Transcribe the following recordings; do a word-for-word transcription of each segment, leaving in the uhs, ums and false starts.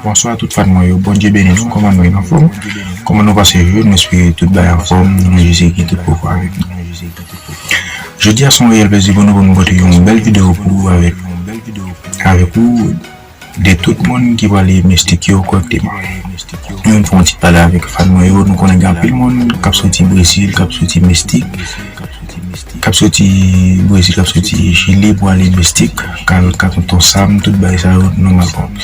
Bonswa tout fan mwen yo, Bondye beni nou, kòman nou ye, anfòm? Kòman nou pase jou? Nou espere tout bagay anfòm, nou jis gen tout pwofè avèk nou. Jodi a se yon reyèl plezi pou nou pou nou pote yon bèl videyo pou ou avèk, avèk ou, de tout moun ki prale mistik yo kòrèkteman. Nou menm fè yon ti pale avèk fan mwen yo, nou konnen gen anpil moun k ap soti Brezil, k ap soti mistik, k ap soti Brezil, k ap soti Chili pou ale mistik, ka, ka tonton Sam, tout bagay sa yo nòmal kòm.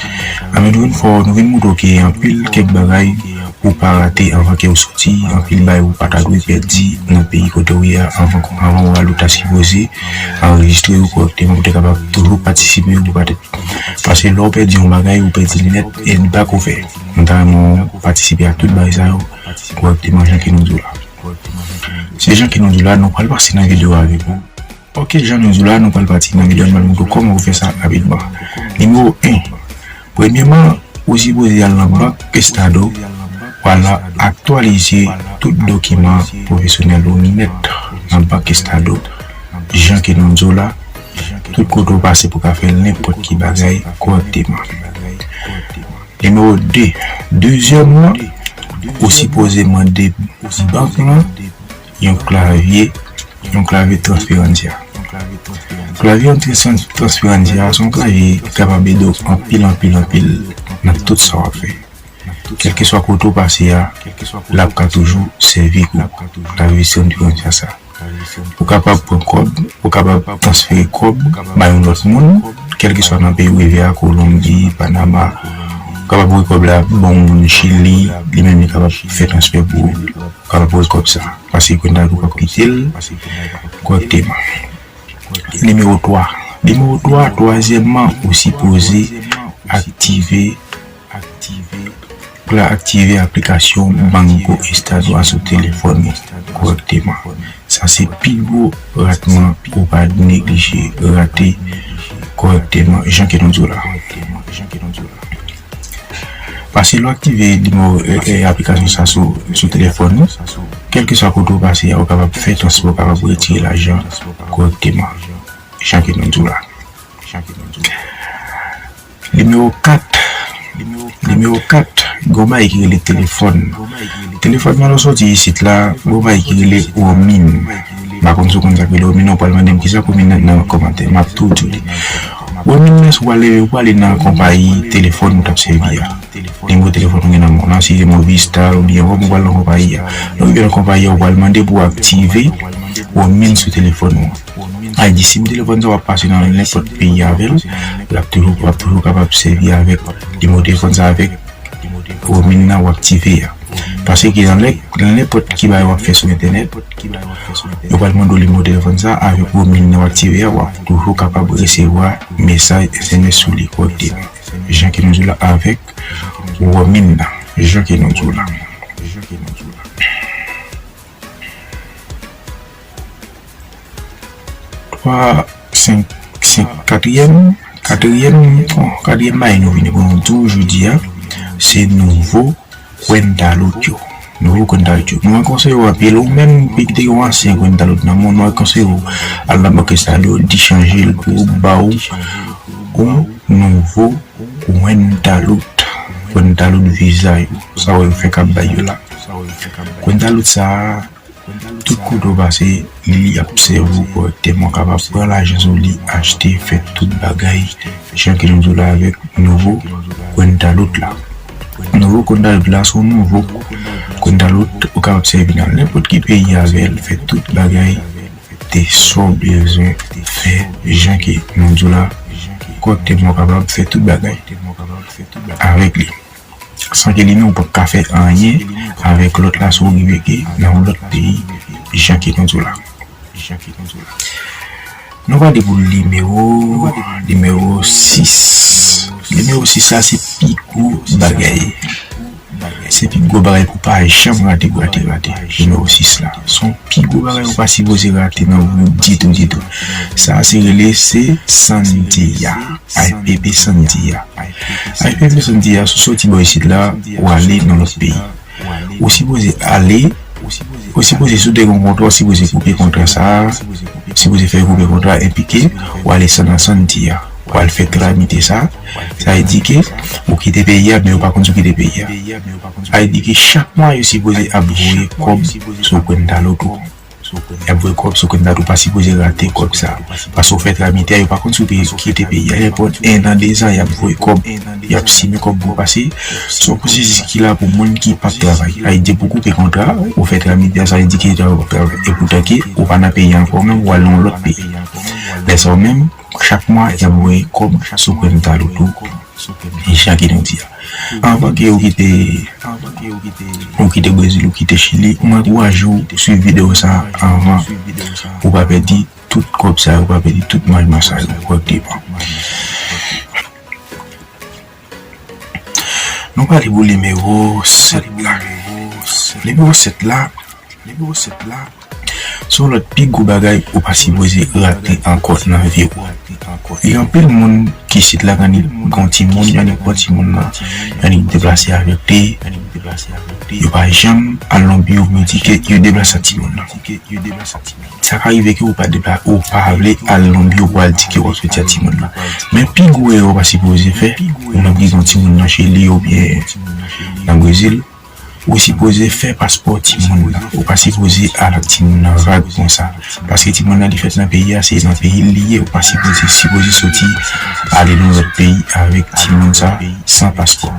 Anben nou vin fè w, nou vin montre w ke anpil kèk bagay ou pa rate anvan ke w soti, anpil bagay ou pa ta dwe pèdi nan peyi kote w ye a anvan, anvan w al ou ta sipoze anrejistre yo kòrèkteman pou te kapab toujou patisipe yo pou pa te. Paske lè w pèdi yon bagay, ou pèdi l nèt e li pa ko fè. Nou ta renmen w patisipe a tout bagay sa yo kòrèkteman jan ke nou di w la. Se jan ke nou di w la, nou pral pase nan videyo a avèk ou. Ok, jan nou di w la, nou pral pati nan videyo a, nou pral montre w kòman ou fè sa rapidman. Nimewo en, premyèman, ou sipoze al nan Bank Estado, w al aktyalize tout dokiman pwofesyonèl ou nèt nan Bank Estado, jan ke nou di w la, tout kote w pase pou ka fè nenpòt ki bagay kòrèkteman. Nimewo de, dezyèmman, ou sipoze mande bank lan yon klavye, yon klavye Transferencia. Klavye Transferencia se yon klavye ki kapab ede w anpil, anpil, anpil nan tout sa w ap fè. Kèlkeswa kote w pase a, l ap ka toujou sèvi pou klavye Transferencia sa. Ou kapab pran kòb, ou kapab transfere kòb bay yon lòt moun, kèlkeswa nan peyi w rive a, Kolonbi, Panama. Ou kapab voye kòb la ba yon moun Chili, li menm li kapab fè transfè pou ou. Ou kapab voye kòb sa. Paske Cuenta Banco p ap kite l kòrèkteman. Nimewo twa. Nimewo twa, twazyèmman, ou sipoze aktive Pou la aktive aplikasyon Banco Estado a sou telefòn ou kòrèkteman. Sa se pi gwo ratman ou pa neglije rate kòrèkteman, jan ke nou di w la. Paske lè w aktive nimewo, e, e, aplikasyon sa sou, sou telefòn ou, kèlkeswa kote w pase a, ou kapab fè transfè, ou kapab retire lajan kòrèkteman, jan ke nou di w la. Nimewo kat. Nimewo kat, gen yon bagay ki rele telefòn. Telefòn nan, lè w soti isit la, gen yon bagay ki rele roaming. M pa konn si w konn sa k rele roaming, non, ou pral mande m kisa k roaming nan, nan kòmantè, m ap tou di w li. Roaming nan, si w prale, ou prale nan konpayi telefòn ou t ap sèvi a. Nimewo telefòn ou gen nan men w lan, si se Movistar oubyen Roam, ou pral nan konpayi a. Lè w rive nan konpayi a, ou pral mande pou w aktive roaming sou telefòn ou an. Sa vle di, sim telefòn sa w ap pase nan nenpòt peyi avè l, l ap toujou, w ap toujou kapab sèvi avèk nimewo telefòn sa avèk roaming nan w aktive a. Paske nan lè, nan nenpòt ki bagay w ap fè sou entènèt, yo pral mande w nimewo telefòn sa avèk roaming nan w aktive a, w ap toujou kapab resevwa mesaj S M S sou li kòrèkteman. Jan ke nou di w la avèk roaming nan. Jan ke nou di w la. Twa, senk, senk, katriyèm, katriyèm, bon, katriyèm bagay nou vini pou nou di w jodi a, se nouvo Cuentalit yo. Nouvo Cuentalit yo. Nou rekonseye w anpil, ou menm ki te gen yon ansyen Cuentalit nan men w, nou rekonseye w al nan Banco Estado, di chanje l pou ba w yon nouvo Cuentalit. Cuentalit Visa yo. Sa w wè yo fèk ap bay yo la. Cuentalit sa a, tout kote w pase, li, li ap sèvi w kòrèkteman, w kapab pran lajan sou li, achte, fè tout bagay, jan ke nou di w la avèk nouvo Cuentalit la. Nouvo Cuentalit la, se yon nouvo Cuentalit, ou kapab sèvi nan nenpòt ki peyi avè l, fè tout bagay, de sa w bezwen fè, jan ke nou di w la, kòrèkteman, w kapab fè tout bagay avèk li. San ke li menm ou p ap ka fè anyen avèk lòt la si w rive ke nan yon lòt peyi, jan ke nou di w la. Nou prale pou nimewo, nimewo sis. Nimewo sis la se pi gwo bagay. Se pi gwo bagay pou pa janm rate, rate, rate. Nimewo sis la. Se yon pi gwo bagay ou pa sipoze rate nan vi w ditou, ditou. Sa a se rele se Sandia. I P P Sandia. I P P Sandia, si w soti bò isit la, w ale nan lòt peyi. Ou sipoze ale, ou sipoze, si w te gen yon kontra, ou sipoze koupe kontra sa a, ou sipoze fè koupe kontra, enplike, w ale san nan Sandia. pral fè tramite sa, sa vle di ke ou kite peyi a, men yo pa konn si w kite peyi a. Sa vle di ke chak mwa yo sipoze ap voye kòb sou Cuenta Loto. Y ap voye kòb sou Cuenta Loto, ou pa sipoze rate kòb sa. Paske w fè tramite a, yo pa konn si w te kite peyi a. Nenpòt en an, de zan, y ap voye kòb. Y ap simen kòb pou w pase. Se yon pwosesis ki la pou moun ki p ap travay. Sa vle di pou koupe kontra, ou fè tramite a, sa vle di ke travay w p ap travay. Epoutan ke ou pa nan peyi a ankò menm, ou al nan yon lòt peyi. Lè sa w menm, chak mwa, y ap voye kòb sou Cuenta Loto. E jan ke nou di a. Anvan ke ou kite, ou kite Brezil, ou kite Chili, mwen ankouraje w swiv videyo sa a anvan. Pou w pa pèdi tout kòb sa yo, ou pa pèdi tout maj maj sa yo kòrèkteman. Nou pale pou nimewo sèt la. Nimewo sèt la, nimewo sèt la, se yon lòt pi gwo bagay ou pa sipoze rate ankò nan vi w. Gen anpil moun ki sit la, annik gen yon timoun, annik pran timoun nan, annik deplase avèk li. Yo pa janm al nan biwo pou yo di ke yo deplase ak timoun nan. Sa ka rive ke ou pa depla-, ou pa vle al nan biwo pou al di ke w ap soti ak timoun nan. Men pi gwo erè ou pa sipoze fè, ou menm ki gen yon timoun nan Chili oubyen nan Brezil, ou sipoze fè paspò timoun nan. Ou pa sipoze al ak timoun nan vag konsa. Paske timoun nan li fèt nan peyi a, se nan peyi l li ye. Ou pa sipoze, sipoze soti ale nan lòt peyi avèk timoun sa san paspò.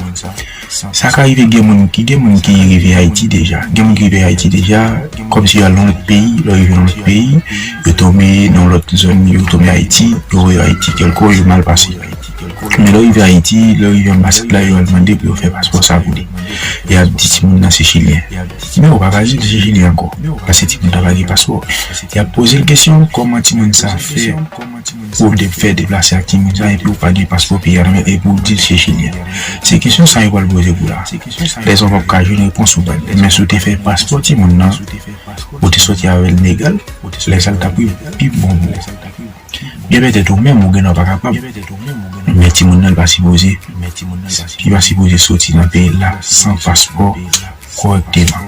Sa ka rive gen moun ki, gen moun ki rive Ayiti deja. Gen moun ki rive Ayiti deja, kòmsi yo al nan lòt peyi, lè yo rive nan lòt peyi, yo tonbe nan lòt zòn, yo tonbe Ayiti, yo voye yo Ayiti, kèlke yo mal pase. Men lè yo rive Ayiti, lè yo rive anbasad la, yo al mande pou yo fè paspò sa pou li. Y ap di timoun nan se chilyen. Men ou pa ka di l se chilyen ankò, paske timoun nan pa gen paspò. Y ap poze l kesyon, kòman timoun sa fè pou de-, fè deplase ak timoun sa, epi ou pa gen paspò peyi a nan men, epi ou di l se chilyen. Se kesyon sa yo pral poze pou la. Lè sa w p ap ka jwenn repons ou ba l. Men si w te fè paspò timoun nan, ou te soti avè l legal, lè sa l t ap pi bon pou ou. Byen petèt ou menm ou gendwa pa kapab. Men timoun nan li pa sipoze, li pa sipoze soti nan peyi l la san paspò kòrèkteman.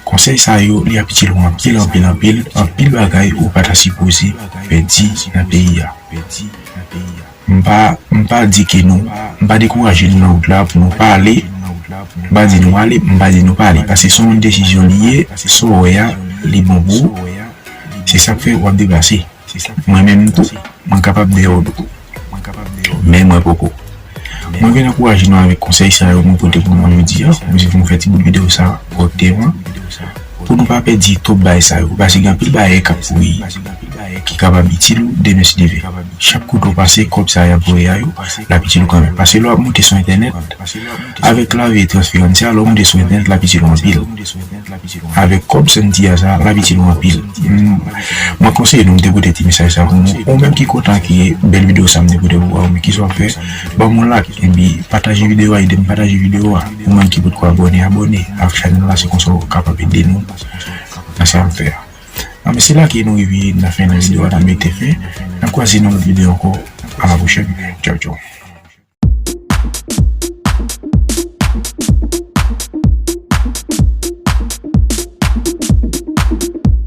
Konsèy sa yo, li ap itil ou anpil, anpil, anpil, anpil bagay ou pa ta sipoze pèdi nan peyi a. M pa, m pa di ke nou, m pa dekouraje nou nan wout la pou nou pa ale. M pa di nou ale, m pa di nou pa ale. Paske se yon desizyon li ye, sa w wè a, li bon pou ou. Se sa k fè w ap deplase. Mwen menm tou, mwen kapab dèyè w tou. Men mwen poko. Mwen vin ankouraje nou avèk konsèy sa yo mwen pote pou nou jodi a. Mwen se pou mwen fè ti bout videyo sa kòrèkteman. Pou nou pa pèdi tout bagay sa yo. Paske gen anpil bagay k ap kouri, ki kapab itil ou demen si Dye vle. Chak kote w pase, kòb sa y ap voye a yo, l ap itil ou kanmenm. Paske lè w ap moute sou entènèt, avèk lavi transferans sa, lè w moute sou entènèt, l ap itil ou anpil. Avèk kòb Santi a sa, l ap itil ou anpil. M, mwen konseye nou, m te pote ti mesaj sa pou nou. Ou menm ki kontan ke bèl videyo sa m te pote pou ou, men kisa w ap fè? Ban m yon like, epi pataje videyo a, ede m pataje videyo a. Ou menm ki potko abòne, abòne ak chanèl la, se konsa w kapab ede nou nan sa n ap fè a. Anben, se la ke nou rive nan fen nan videyo a, n ap mete fen. N ap kwaze nan lòt videyo ankò. A la pwochèn. Tchaw, tchaw.